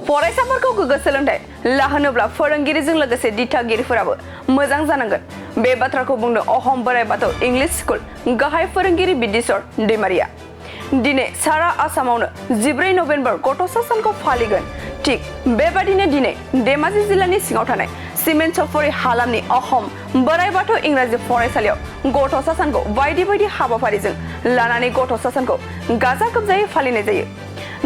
फरायसाफोरखौ गोग्गो सोलोंथाइ लाहोनोब्ला फोरोंगिरिजों लोगोसे दिथागिरिफोराबो मोजां जानांगोन बे बाथ्राखौ बुंदों अहम बोराइ बाथौ इंलिश स्कुल गाहाय फोरोंगिरि बिद्येश्वर दैमारिया दिनै सारा आसामावनो 14 नभेम्बर गथ'सा सानखौ फालिगोन थिग बेबादिनो दिनै धेमाजि जिल्लानि सिङाव थानाय सिमेन्ट सफरि हालामनि अहम बोराइ बाथौ इंराजि फरायसालियाव गथ'सा सानखौ बायदि बायदि हाबाफारिजों लानानै गथ'सा सानखौ गाजा गोमजायै फालिनाय जायो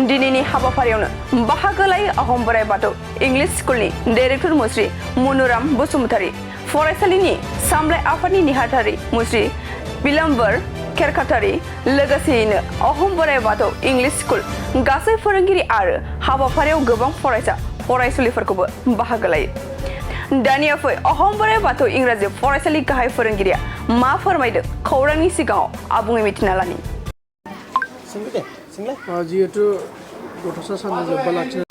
दिनैनि हाबाफारियावनो बाहागो लायो अहम बोराइ बाथौ इंलिश स्कुलनि डाइरेक्टर मुस्रि मनुराम बसुमतारी फरायसालिनि सामलाय आफादनि नेहाथारि मुस्रि बिलाम्बर खेरखातारि लोगोसेयैनो अहम बोराइ बाथौ इंलिश स्कुल गासै फोरोंगिरि आरो हाबाफारियाव गोबां फरायसा फरायसुलिफोरखौबो बाहागो लायो दानिया फै अहम बोराइ बाथौ इंराजि फरायसालि गाहाय फोरोंगिरिया मा फोरमायदों खौरांनि सिगाङाव आबुङै मिथिना लानि जिहेतु गथ'सा साननि जोब्बा लाखिनाय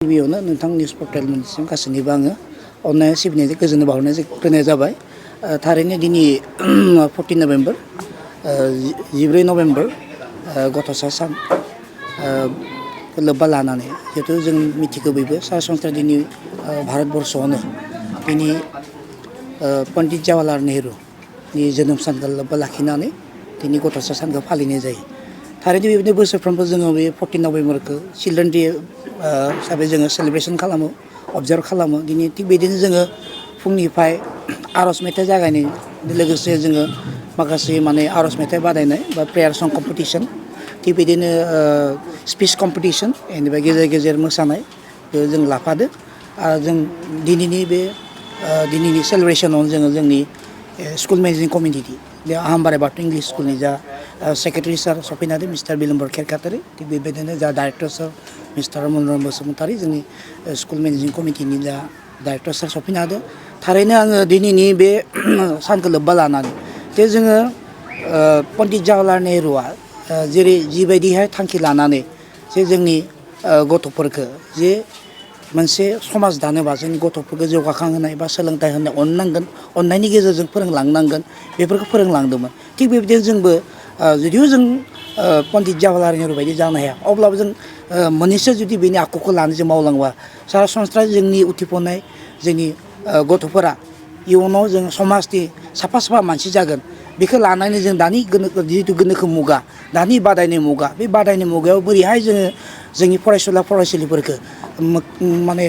गिबियावनो नोंथां निउस पर्टेलनिसिम गासैनिबो आङो अननाय सिबिनाय गोजोननाय बावहरनाय जाबाय थारैनो दिनै 14 नभेम्बर 14 नभेम्बर गथ'सा सान लोब्बा लानानै जिहेतु जों मिथिगौ बयबो सरासनस्रा दिनै भारतबर्षआवनो दिनै पन्डित जवाहरलाल नेहरूनि जोनोम सानखौ लोब्बा लाखिनानै दिनै गथ'सा सानखौ फालिनाय जायो थारैनो बेबायदिनो बोसोरफ्रोमबो जोङो बे 14 नभेम्बरखौ चिल्ड्रेन डे हिसाबै जोङो सेलिब्रेसन खालामो अबजार्भ खालामो दिनै थिग बिदिनो जोङो फुंनिफ्राय आर'ज मेथाइ जागायनाय लोगोसे जोङो माखासे माने आर'ज मेथाइ बादायनाय बा प्रेयार सं कम्पिटिसन थिग बिदिनो स्पिच कम्पिटिसन बेनिफ्राय गेजेर गेजेर मोसानाय जों लाफादो आरो जों दिनैनि सेलिब्रेसनाव जोङो जोंनि स्कुल मेनेजिं कमिटि बे अहम बोराइ बाथौ इंलिश स्कुलनि जा सेक्रेटारि सार सफैनानै मिस्टार बिलम्बर खेरखातारि थिग बेबायदिनो जा डाइरेक्टर सार मिस्टार मनोरम बसुमतारी जोंनि स्कुल मेनेजिं कमिटिनि जा डाइरेक्टर सार सफैनो हादों थारैनो आङो दिनैनि बे सानखौ लोब्बा लानानै जे जोङो पन्डित जवाहरलाल नेहरूआ जेरै जिबायदिहाय थांखि लानानै जे जोंनि गथ'फोरखौ जे मोनसे समाज दानोबा जोंनि गथ'फोरखौ जौगाखांहोनाय बा सोलोंथाइ होनाय अननांगोन अननायनि गेजेरजों फोरोंलांनांगोन बेफोरखौ फोरोंलांदोंमोन थिग बेबायदिनो जोंबो जुदिও जों पन्डित जवाहरलाल नेहरू बायदि जानो हाया अब्लाबो जों मोननैसो जुदि बेनि आखुखौ लानानै जों मावलांबा सरासनस्रा जोंनि उथिफुनाय जोंनि गथ'फोरा इयुनाव जों समाजनि साफा साफा मानसि जागोन बेखौ लानानै जों दानि जिहेतु गोनोखो मुगा दानि बादायनाय मुगा बे बादायनाय मुगायाव बोरैहाय जोङो जोंनि फरायसुला फरायसुलिफोरखौ माने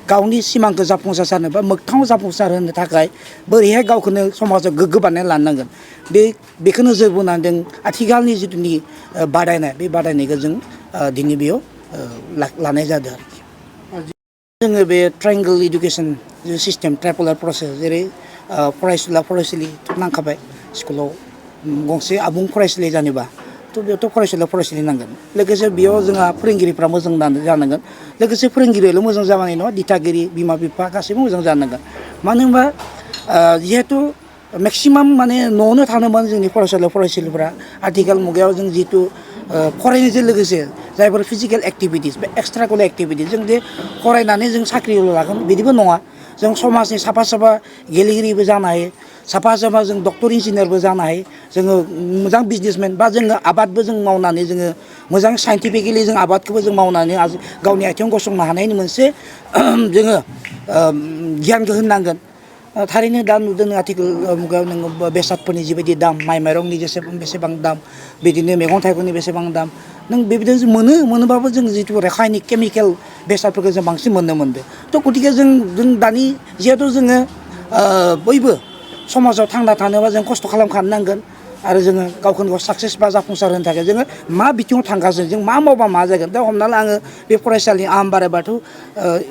गावनि सिमांखौ जाफुंसार सारनो बा मोगथाङाव जाफुंसार होनो थाखाय बोरैहाय गावखौनो समाजाव गोग्गो बानायना लानांगोन बेखौ नोजोर बोनानै जों आथिखालनि जिथुनि बादायनाय बे बादायनायखौ जों दिनै बेयाव लानाय जादों आरोखि जोङो बे ट्रायंगल इडुकेसन सिस्टेम ट्राइपोलार प्रसेस जेरै फरायसुला फरायसुलि नांखाबाय स्कुलाव गंसे आबुं फरायसालि जानोबा थ' बेयावथ' फरायसुला फरायसुलि नांगोन लोगोसे बेयाव जोंहा फोरोंगिरिफ्रा मोजां जानांगोन लोगोसे फोरोंगिरियाल' मोजां जानाय नङा दिथागिरि बिमा बिफा गासैबो मोजां जानांगोन मानो होनबा जिहेतु मेक्सिमाम माने न'आवनो थानोमोन जोंनि फरायसुला फरायसुलिफ्रा आथिखाल मुगायाव जों जिहेतु फरायनायजों लोगोसे जायफोर फिजिकेल एक्टिभिटिस बे एक्सट्रा कुलार एक्टिभिटिस जों जे फरायनानै जों साख्रिल' लागोन बिदिबो नङा जों समाजनि साफा साफा गेलेगिरिबो जानो हायो साफा साफा जों डक्टर इन्जिनियारबो जानो हायो जोङो मोजां बिजनेसमेन बा जोङो आबादबो जों मावनानै जोङो मोजां साइन्टिफिकेलि जों आबादखौबो जों मावनानै गावनि आथिङाव गसंनो हानायनि मोनसे जोङो गियानखौ होनांगोन थारैनो दा नुदों आथिखाल मुगायाव नोङो बेसादफोरनि जिबायदि दाम माइ माइरंनि बेसेबां दाम बिदिनो मैगं थाइगंनि बेसेबां दाम नों बेबायदिनो मोनोबाबो जों जिथु रासायनिक केमिकेल बेसादफोरखौ जों बांसिन मोननो मोनदों थ' गतिके जों दानि जिहेतु जोङो बयबो समाजाव थांना थानोबा जों खस्थ' खालामखानो नांगोन आरो जोङो गावखौनो गाव साक्सेस बा जाफुंसार होनो थाखाय जोङो मा बिथिङाव थांगासिनो जों मा मावबा मा जागोन दा हमना ला आङो बे फरायसालि अहम बोराइ बाथौ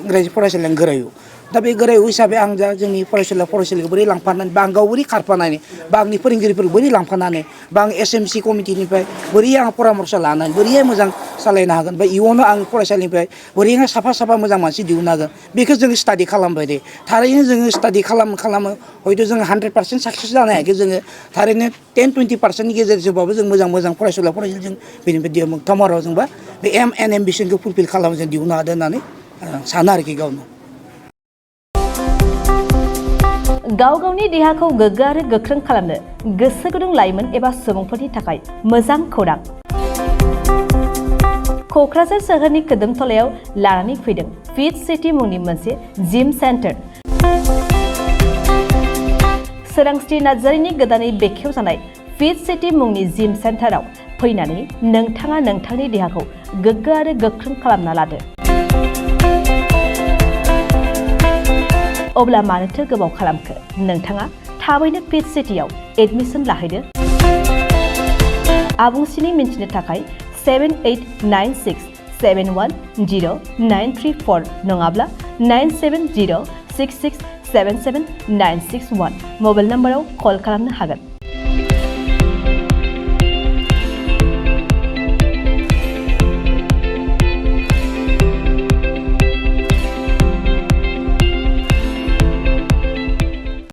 इंराजि फरायसालियाव गोरायु दा बे गोरायु हिसाबै आं दा जोंनि फरायसुला फरायसुलिखौ बोरै लांफानानै बा आं गाव बोरै खारफानानै बा आंनि फोरोंगिरिफोरखौ बोरै लांफानानै बा आं SMC कमिटिनिफ्राय बोरै आं परामर्स लानानै बोरैहाय मोजां सालायनो हागोन बा इयुनाव आं फरायसालिनिफ्राय बोरैहाय साफा मोजां मानसि दिहुननो हागोन बेखौ जों स्टाडि खालामबाय दे थारैनो जोङो स्टाडि खालामो हयथ' जोङो 100% साक्सेस जानो हायाखै जोङो थारैनो 10-20%नि गेजेरजोंबाबो जों मोजां फरायसुला फरायसुलि जों बेनिफ्राय मोगथाङाव जोंबा बे एम एन्ड एम्बिसनखौ फुलफिल खालामो जों दिहुननो हादों होननानै सानो आरोखि गावनो गाव गावनि देहाखौ गोग्गो आरो गोख्रों खालामनो गोसो गुदुं लाइमोन एबा सुबुंफोरनि थाखाय मोजां खौरां क'क्राझार सोहोरनि कोदोमथलायाव लानानै फैदों फिट सिटी मुंनि मोनसे जिम सेन्टार। सोरांस्रि नार्जारिनि गोदानै बेखेवजानाय फिट सिटी मुंनि जिम सेन्टाराव फैनानै नोंथाङा नोंथांनि देहाखौ गोग्गो आरो गोख्रों खालामना लादो। अब्ला मानोथो गोबाव खालामखो? नोंथाङा थाबैनो फिट सिटीआव एडमिसन लाहैदो। आबुंसिनै मिन्थिनो थाखाय 7896710934 नङाब्ला 9706677961 मबाइल नाम्बाराव कल खालामनो हागोन।